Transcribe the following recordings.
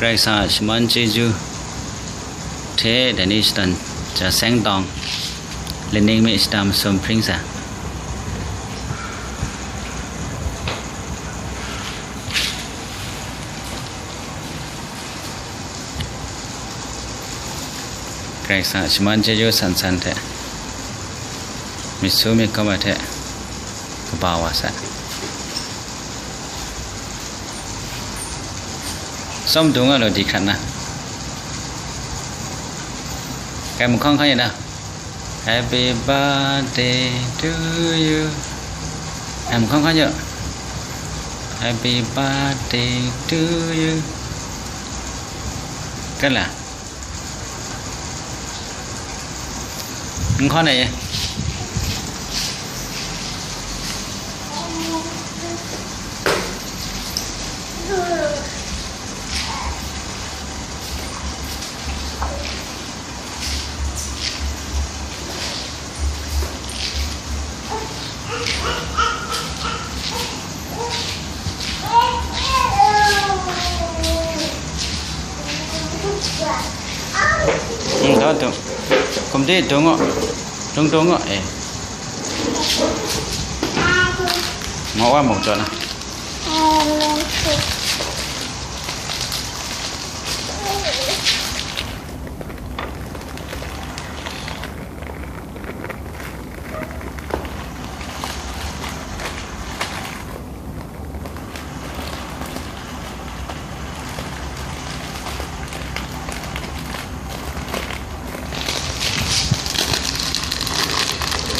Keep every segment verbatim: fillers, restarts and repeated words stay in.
Karai Kasang a shaman chyeju hte dai ni shatan ja seng tawng, laning mi shata masum hpring sa. Karai Kasang a shaman chyeju san san hte, myit su myit hkam ai hte kaba wa sa. Tsawm dung nga law di hkrat na. Kai mahkawng hkan yu na. Happy birthday to you. Kai mahkawng hkan yu. Happy birthday to you. Kan la? N hkawn ai e. Hmm, dung, dung. Kum di, dung o. Dung, dung o, eh. Ngo wa mung chona.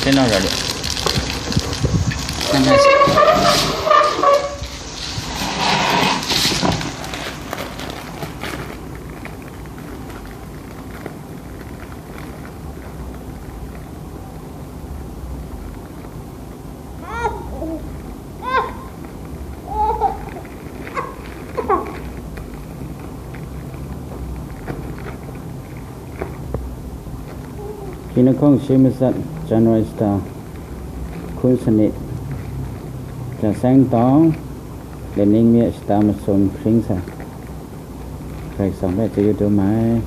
Sino rali. Nang nasi. Hkying hkawng shi matsat January shata, hkun sanit, ja seng tawng, laning mi shata masum hpring sa, Karai Kasang hpe chyeju dum ai.